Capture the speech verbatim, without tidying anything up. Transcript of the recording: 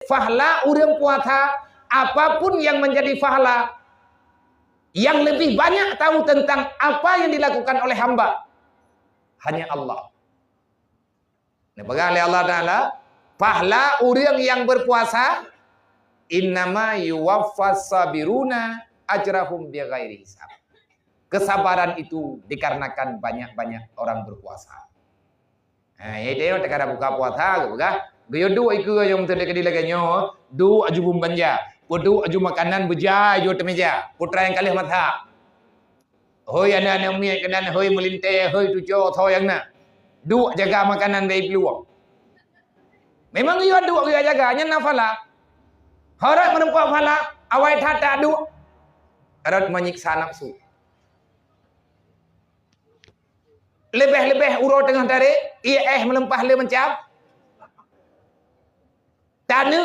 Fahla ureuëng puasa, apapun yang menjadi fahla, yang lebih banyak tahu tentang apa yang dilakukan oleh hamba, hanya Allah. Neupeugah lé Allah Taala, "Pahala ureuëng nyang berpuasa, innama yuwaffas sabiruna ajrahum bighairi hisab." Kesabaran itu dikarenakan banyak-banyak orang berpuasa. Ha, ya, dia teuka buka puasa, geupeugah, geuyue duek ikeue nyang teudeuk lagée nyoe, duek aju bumbeulanja, peuduek aju makanan beujai aju teumeja, putra nyang ka lheueh masak. Hôi aneuk-aneuk miet keunan, hôi meulintée, hôi tuco, soe nyang na. Duek jaga makanan dari peuluwang. Memang geuyue duek geuyue jaga, nyan na pahala. Harot meureumpok pahala, awai that taduek. Harot menyiksa nafsu. Leubeh-leubeh uroe teungoh tarek, ié éh meuleumpah lé meucam. Taneuk